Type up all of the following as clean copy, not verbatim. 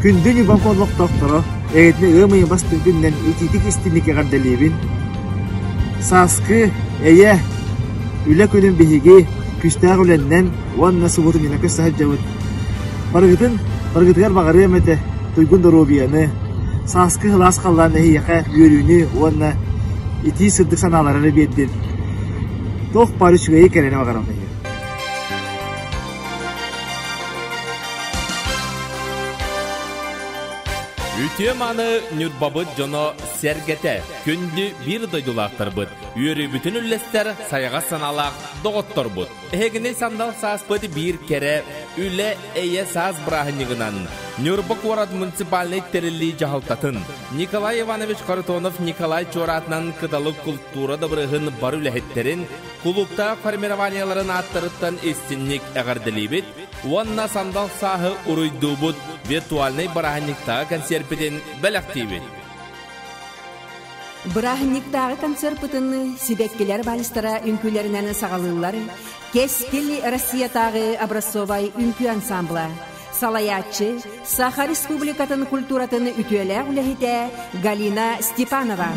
Күндү Ньурбаҥка олохтоохторо, эйэтинэ ыам ыйын бастыҥ күнүнэн итиитик истиҥник эҕэрдэлиибин. Сааскы, эйэ, үлэ күнүн биһиги күүстээх үлэннэн уонна субуотунньугунан көрсө сылдьабыт. Барыгытын, барыгытыгар баҕарыам этэ туйгун доруобуйаны, сааскы сылаас халлаан эһиэхэ үөрүүнү уонна итии сырдык санаалары эрэ биэрдин. Туох баар үчүгэйи кэрэни баҕарабын эһиэхэ. Үтүө мааны Ньурбабыт дьоно сэргэтэ, күндү биир дойдулаахтарбыт, үөрүүбүтүн үллэстэр сайаҕас санаалаах доҕотторбут. Эһигини сандал сааспыт биир кэрэ, үлэ, эйэ саас бырааһынньыгынан Ньурба куорат муниципальнай тэриллии дьаһалтатын Николай Иванович Харитонов Николай Чуораатынан Кыталык култуура дабырыһын бары үлэһиттэрин кулууптаах формированиеларын ааттарыттан истинник эҕэрдэлиибит уонна сандал сааһы уруйдуубут виртуальнай бырааһынньыктааҕы концерпитин бэлэхтиибит. Бырааһынньыктааҕы концерпытын сибэккилэр вальстара үҥкүүлэринэн саҕалыыллар Кэскил Россиятааҕы образцовай үҥкүү ансамбла салайааччы Саха Республикатын культуратын үтүөлээх үлэһитэ Галина Степанова.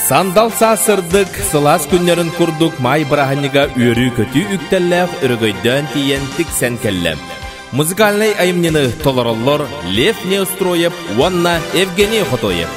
Сандал саас сырдык, сылаас күннэрин курдук маай бырааһынньыга үөрүү-көтүү үктэллээх өрөгөйдөөн тиийэн тиксэн кэллэ. Музыкальнай айымньыны толороллор Лев Неустроев уонна Евгений Хотоев.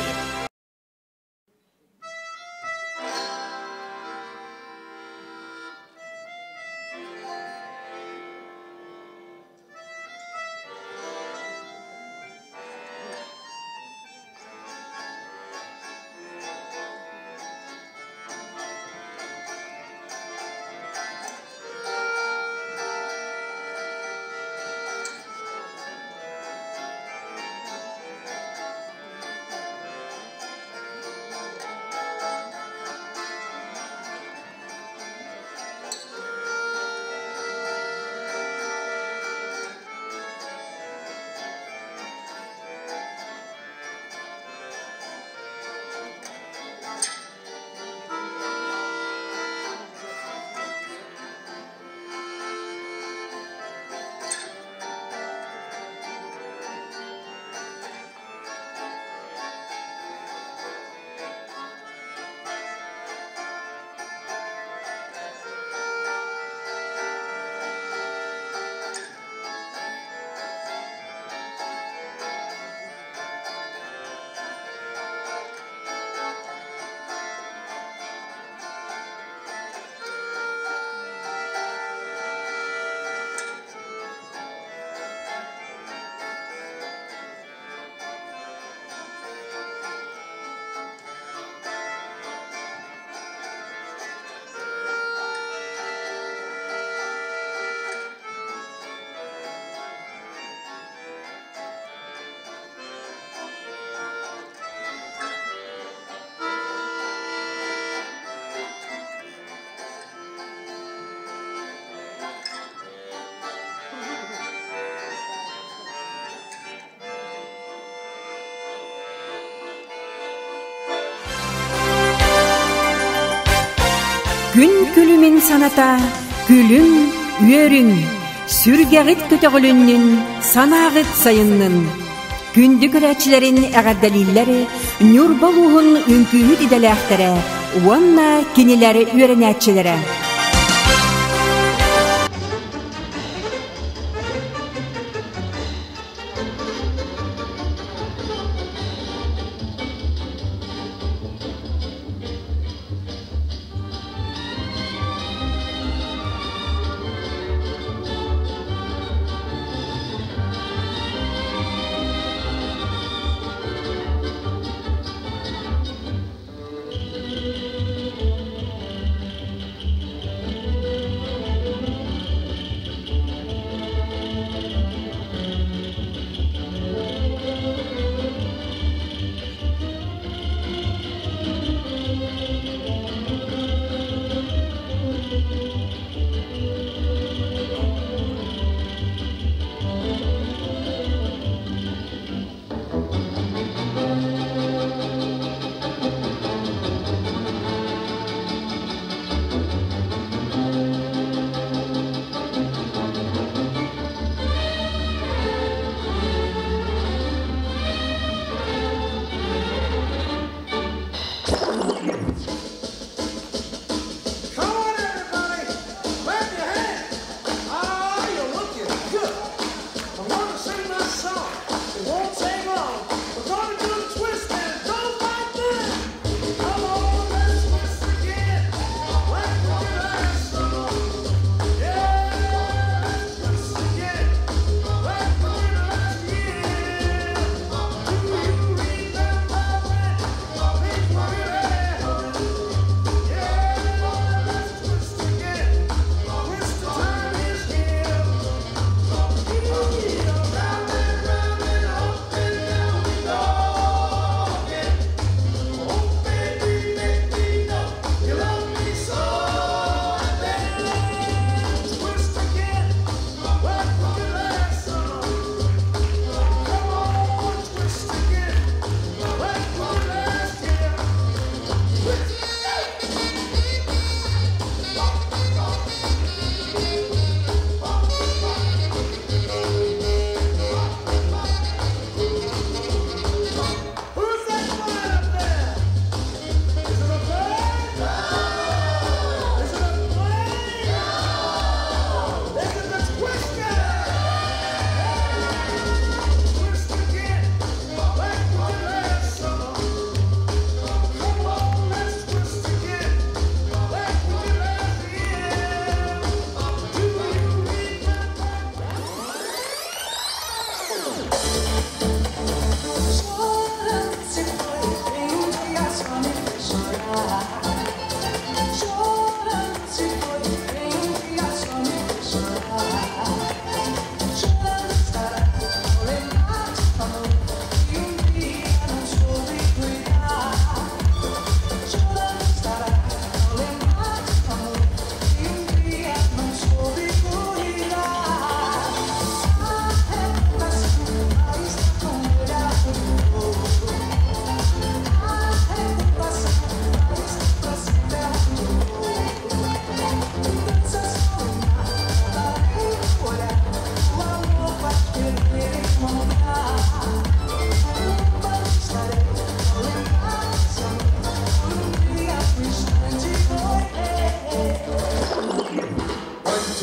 Күн күлүмүн саната, күлүҥ, үөрүҥ, сүргэҕит көтөҕүлүннүн, санааҕыт сайыннын. Күндү көрөөччүлэрин эҕэрдэлииллэр Ньурба улууһун үҥкүүһүт идэлээхтэрэ уонна кинилэр үөрэнээччилэрэ.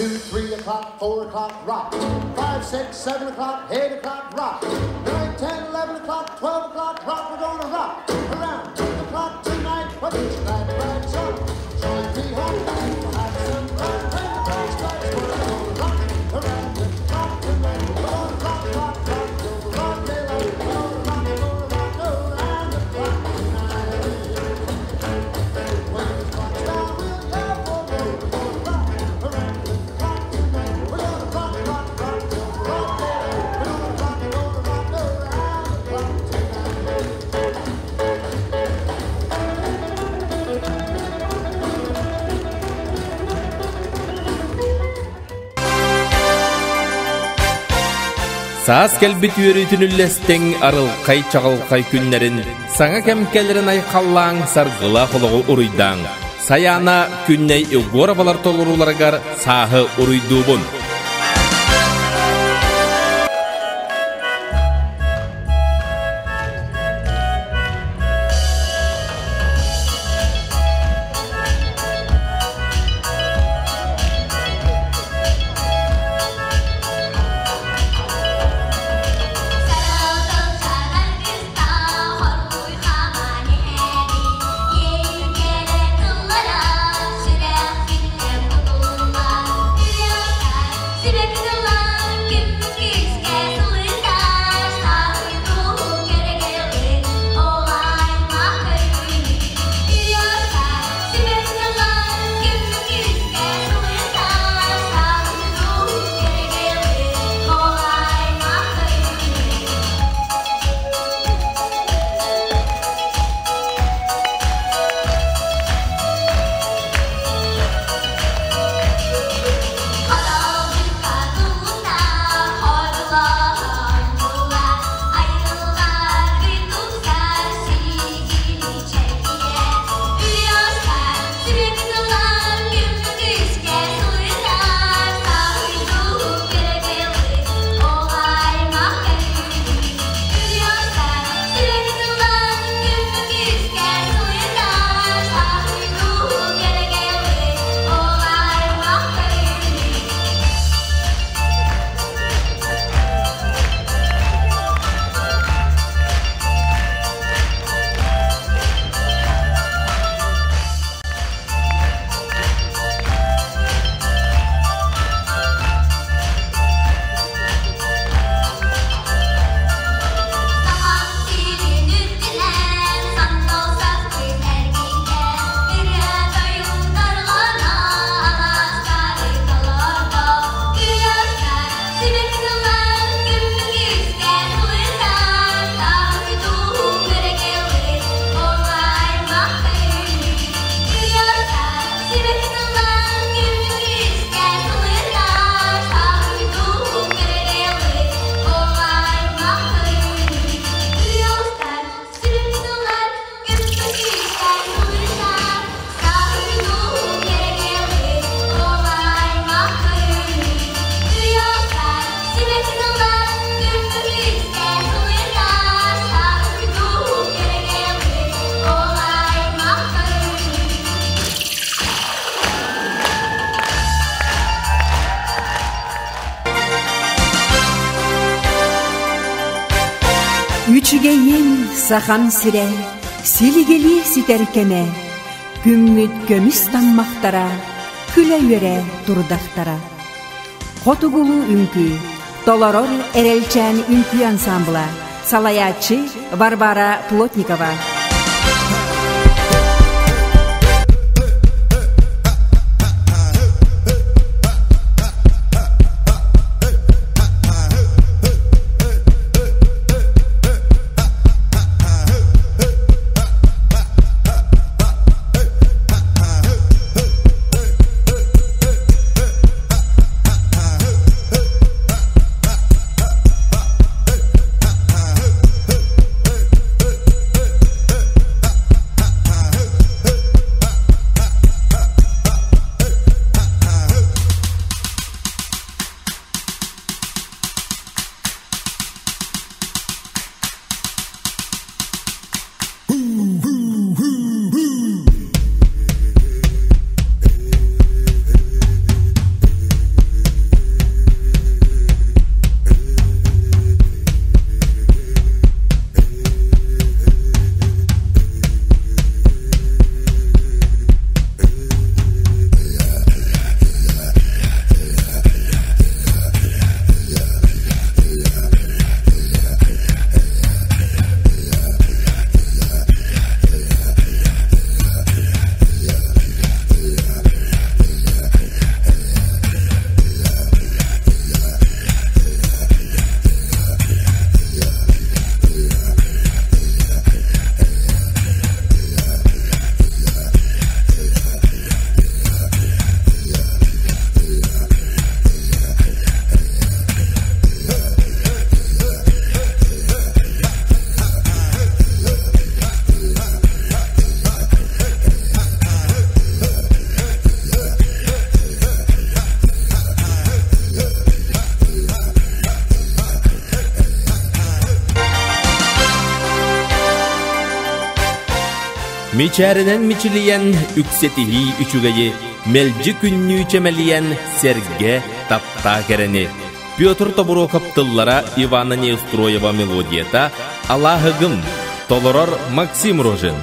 2, 3 o'clock, 4 o'clock, rock. 5, 6, 7 o'clock, 8 o'clock, rock. 9, 10, 11 o'clock, 12 o'clock, rock. We're gonna rock around the clock tonight. Put your glad rags on. Join me home. We'll have some fun when the clock strikes. We're gonna rock around the clock tonight. We're gonna rock, rock, rock till the broad daylight. We're gonna rock, gonna rock around the clock tonight. When the clock's down, we'll yell for more. We're gonna rock around the clock tonight. We're gonna rock, rock, rock till the broad daylight. We're gonna rock, gonna rock around the clock tonight. Саас кэлбит үөрүүтүн үллэстиҥ, арылхай чаҕылхай күннэрин, саҥа кэм кэлэрин айхаллааҥ, саргылаах олоҕу уруйдааҥ. Сайаана Күннэй Егоровалар толорууларыгар сааһы уруйдуубун. Үчүгэйин сахам сирэ, силигилии ситэр кэмэ, күммүт көмүс таммахтара, күлэ-үөрэ турдахтара. Хотугулуу үҥкүү, толорор Эрэлчээн үҥкүү ансамбла, салайааччы Варвара Плотникова. Мичээринэн мичилийэн, үксэтиһии үчүгэйи, мэлдьи күннүү чэмэлийэн, сэргэ, таптаа кэрэни. Петр Тобуруокап тыллара Ивана Неустроева мелодията «Алааһыгым» толорор Максим Рожин.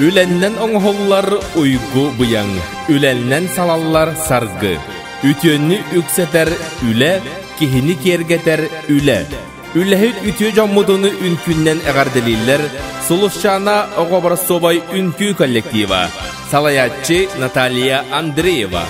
Үлэннэн оҥоһуллар уйгу быйаҥ, үлэннэн салаллар саргы. Үтүөнү үксэтэр үлэ, киһини киэргэтэр үлэ. Үлэһит үтүө дьоммутуну үнкүннэн эҕэрдэлииллэр Сулусчаана оҕо образцовай үҥкүү коллектива, салайааччы Наталья Андреева.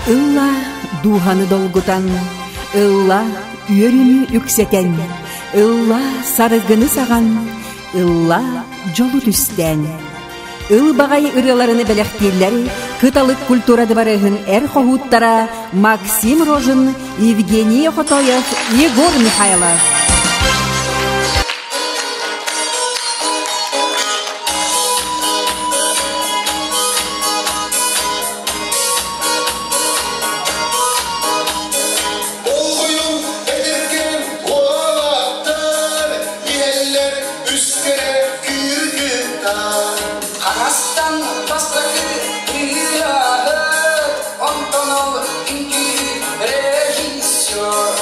Ылла дууһаны долгутан, ылла үөрүүнү үксэтэн, ылла саргыны саҕан, ылла дьолу түстээн. Ылбаҕай ырыаларыны бэлэхтииллэр Кыталык культура дыбарыһын эр хоһууттара Максим Рожин, Евгений Охотоев, Егор Михайлов. Болҕойуҥ, эдэркээн уолаттар, иһэллэр үскэрэ кыргыттар. Хаҥастан бастакы ыыраһыт, онтон ол үҥкүү режиссер.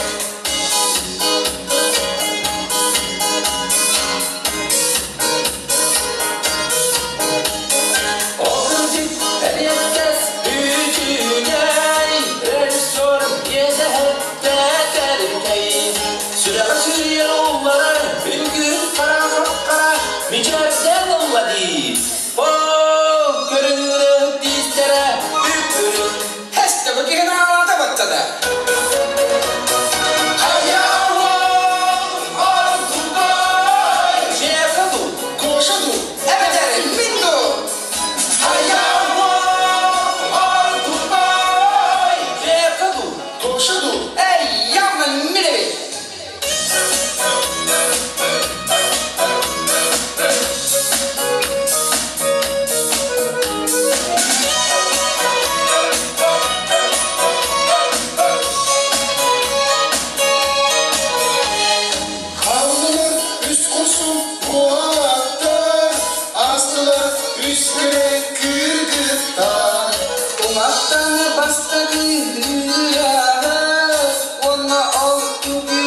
Ол эриэккэс үчүгэй режиссер тэтэркэй сүрэҕи сүүйэр уулларар үҥкүү хара хап-хара мичээрдээн ылла дии ол көрүҥүрэ тиистэрэ үп-үрүҥ Хэстэбэ киһи наалаата баттада. Жека ду Коша ду, Эбэтэр мин ду. Жека ду Коша ду, Эй, явно милый. Халлылар үс курсун уолаттар, астылар үскэрэ кыргыттар. Уҥаттан бастакы ыыраһыт уонна ол үҥкүү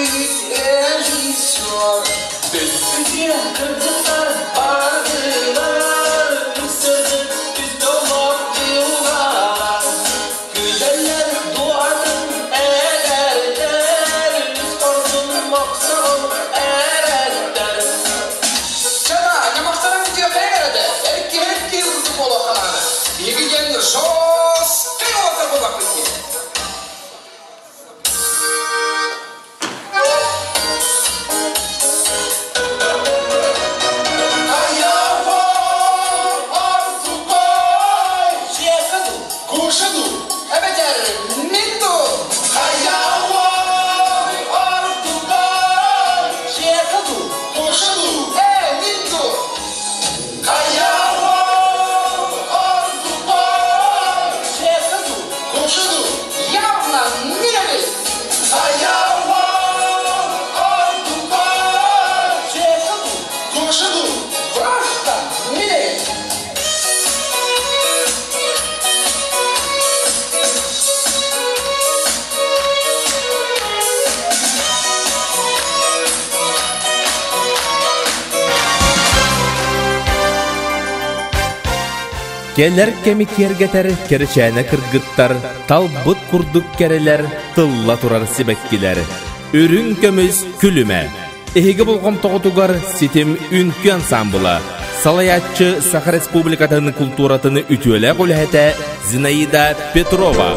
режиссер Бүппүтүн кыргыттар бардылар үс сырдык үс дьоллоох дьылҕалар Күлэллэр дуоһатын эдэрдэр үс хорсун мохсоҕол эрэттэр Чана, ньамахтарым диэхэ эрэ эрки-эрки курдук буолуохханаана. Биһиги диэн жесткай уолаттар буоллахпыт дии. Жека ду Коша ду, Эбэтэр мин ду. Жека ду Коша ду, Э, мин ду. Жека ду Коша ду, Явно милый. Жека ду Коша ду, Просто милый. Кэлэр кэми киэргэтэр кэрэчээнэ кыргыттар, талбыт курдук кэрэлэр, тылла турар сибэккилэр. Үрүҥ көмүс күлүмэ. Эһиги болҕомтоҕутугар ситим үҥкүү ансамбла. Салайааччы Саха Республикатын култууратын үтүөлээх үлэһитэ Зинаида Петрова.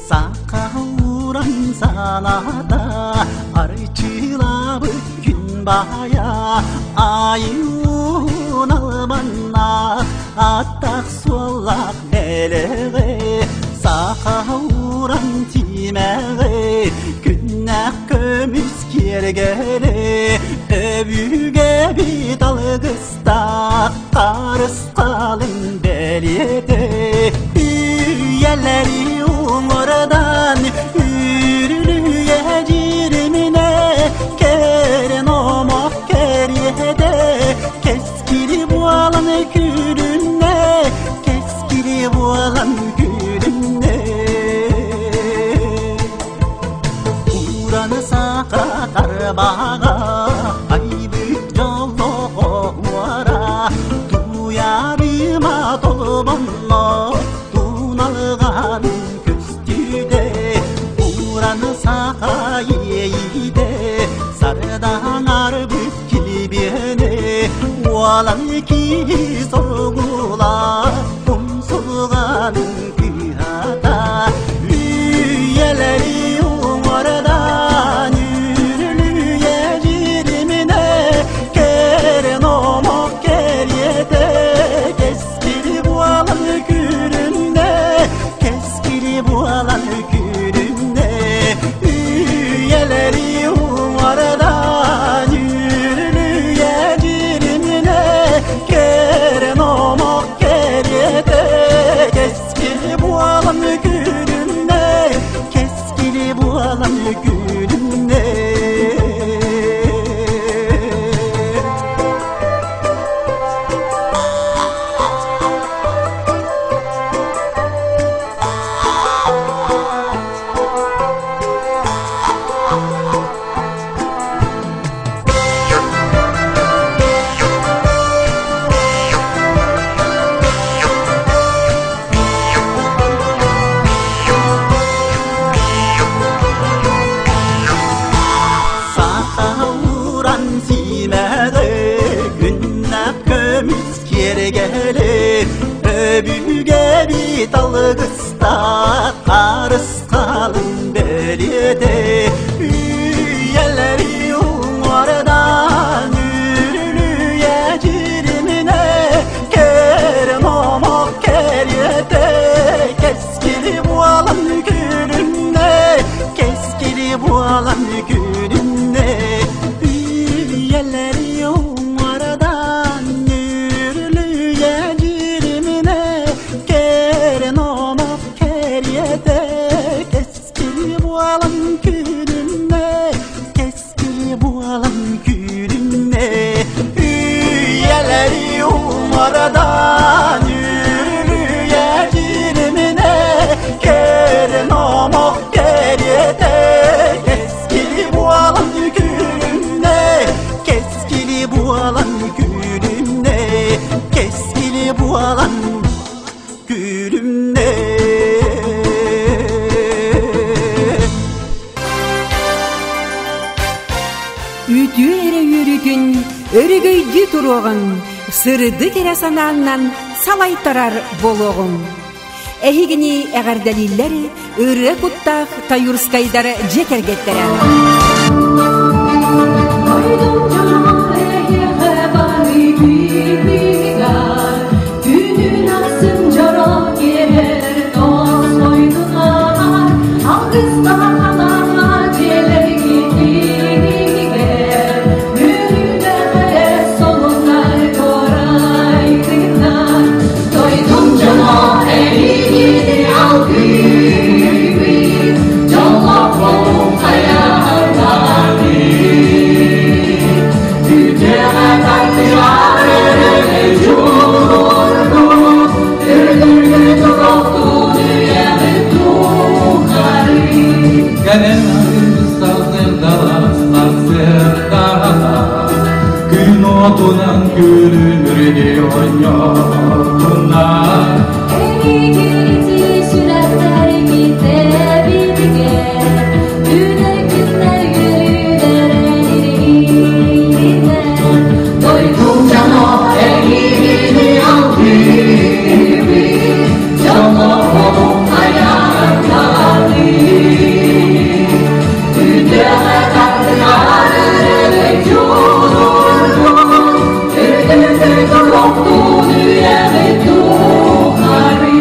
Саха уран санаата арчылаабыт күн баайа айуун албаннаах аттах суоллаах бэлэҕи саха уран тимэҕи күннээх көмүс киэргэли өбүгэбит алгыстаах харысхалын бэлиэтэ үйэлэри уҥуордан үрүлүйэ дьириминэ кэрэн омох кэриэтэ кэскили буолан күлүннэ кэскили буолан күлүннэ Уран саха тарбаҕа айбыт дьоллоҕуора туйаарыма толбонно туналҕан көстүүтэ уран саха иэйиитэ сардаҥарбыт килбиэнэ уолан киһи соргула умсулҕанын кыһата. Алгыстаах харысхалын бэлиэтэ Үйэлэри уҥуордаан үрүлүйэ дьириминэ Кэрэ номох кэриэтэ Кэскили буолан күлүннэ Кэскили буолан күлүннэ Үйэлэри уҥуордаан үрүлүйэ дьириминэ Кэрэ номох кэриэтэ Кэскили буолан күлүннэ Кэскили буолан күлүннэ Үйэлэри уҥуордаан үрүлүйэ дьириминэ Кэрэ номох кэриэтэ Кэскили буолан күлүннэ Кэскили буолан күлүннэ Кэскили буолан күлүннэ Үтүө эрэ үөрүүтүн өрөгөйдүү туруоҕуҥ, сырдык эрэ санааннан салайтарар буолуоҕуҥ. Эһигини эҕэрдэлииллэр ырыа куттаах Таюрскайдар дьиэ кэргэттэрэ. Күнүн ахсын дьоро киэһэр тосхойдунар, алгыстаах алааһа дьиэлэргитигэр, мүнүүтэҕэ солуннар туорайдыгынар, дойдум дьоно эйигини алгыыбыт, дьоллоох буолуҥ хайаатаҕый. Үтүөҕэ тардыһар дьулургут, үрдүргүт олохтуун үйэбит тухары. Кэлэн сарсыардалас сарсыардалас Күн отунан күлүмүрдү оонньоотунар Эһигити сүрэхтэргит эбитигэр, Үүнэр күннэр үөрүүлэрэ иһиллинэр. Дойдум дьоно эһигини алгыыбыт, дьоллоох буолуҥ айаатаҕый. Үтүөҕэ тардыһар өрөгөй дьулургун, Үрдүкү олохтуун үйэбит тухары.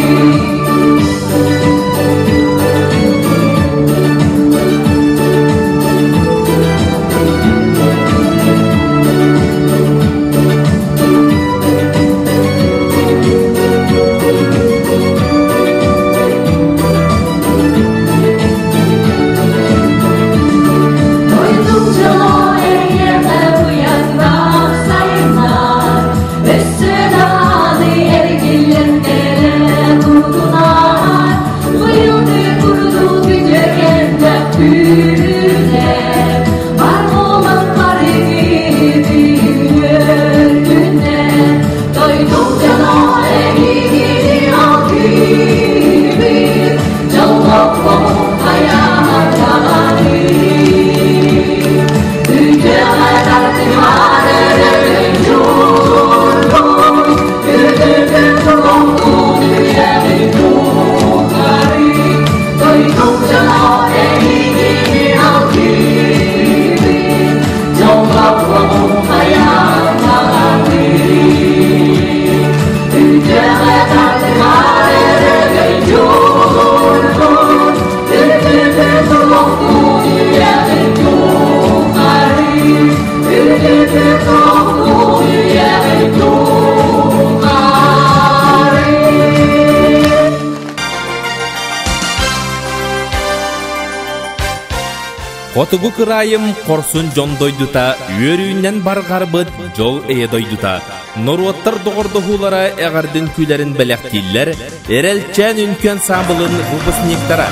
Дойдум дьоно эйиэхэ быйаҥнаах сайыннар, Өссө даҕаны эргиллэн кэлэ турдунар. Быйылгы курдук үтүөкэннээх күннэр, Бар буолан барыгытын үөрдүннэр. Дойдум дьоно эһигини алгыыбыт, Дьоллоох буолуҥ хайаатаҕый. Үтүөҕэ тардыһар өрөгөй дьулургун, Үрдүкү олохтуун үйэбит тухары. Дойдум дьоно эһигини алгыыбыт, Дьоллоох буолуҥ хайаатаҕый. Үтүөҕэ тардыһар өрөгөй дьулургун, Үрдүкү олохтуун үйэбит тухары. Үрдүкү олохтуун үйэбит тухары. Хотугу кыраайым хорсун дьон дойдута, үөрүүнэн барҕарбыт дьол эйэ дойдута. Норуоттар доҕордоһуулара эҕэрдин күлэрин бэлэхтииллэр, эрэлчээн үҥкүү ансаамбылын выпускниктара.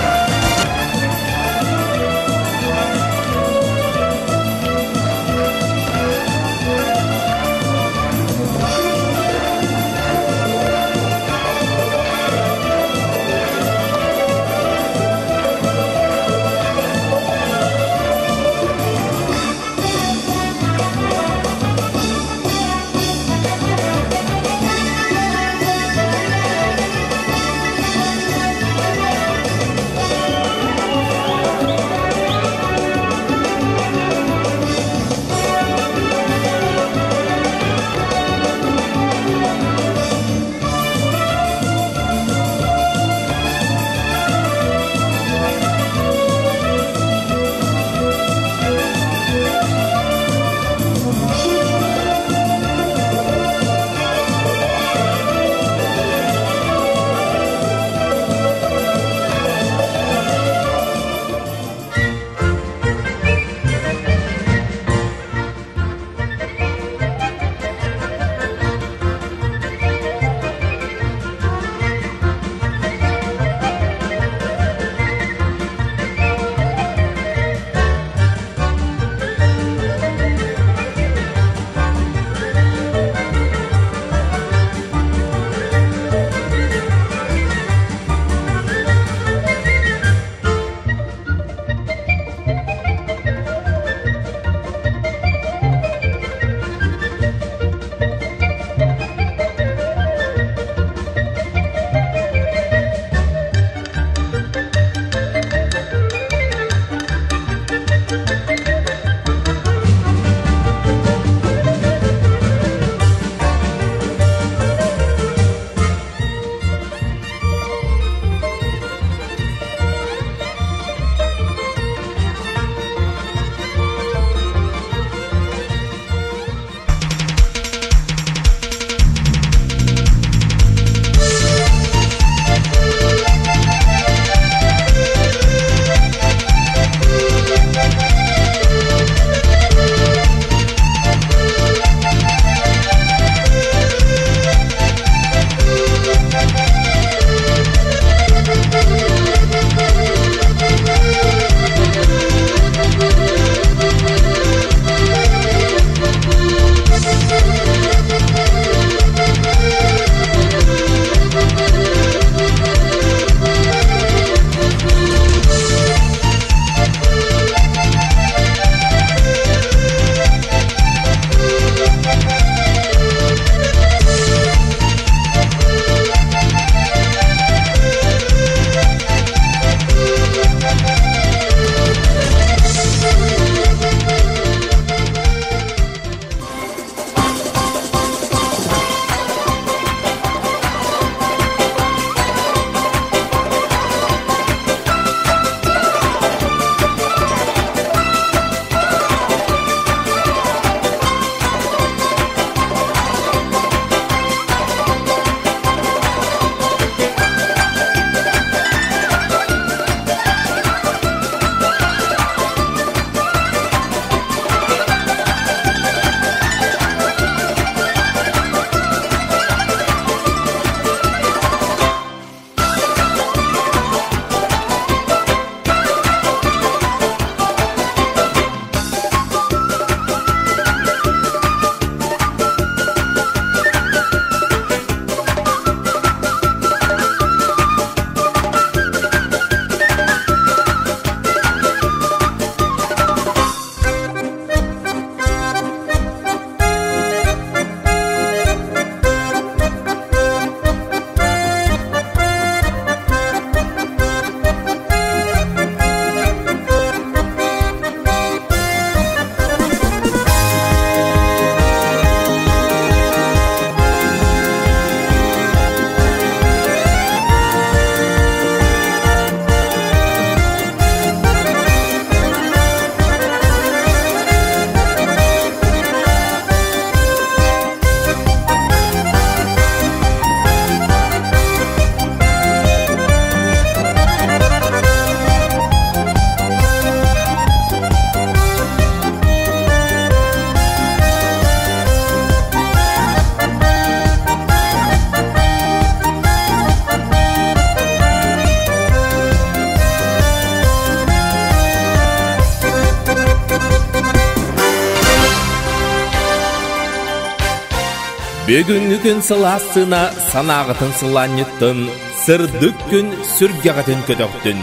Бүгүҥҥү күн сылаас сына санааҕытын сылаанньыттын, сырдык күн сүргэҕитин көтөхтүн,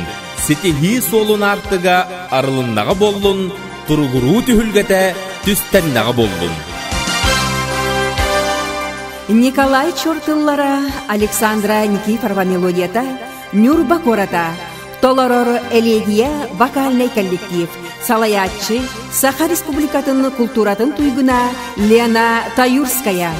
ситиһии суолун аартыга арылыннаҕа буоллун, туругуруу түһүлгэтэ түстэннэҕэ буоллун. Николай Чортыллара Александра Никифорова мелодията Нюрба куората Толорор элегия вокальнай коллектив, салайааччы Саха Республикатын култууратын туйгуна Лена Таюрская.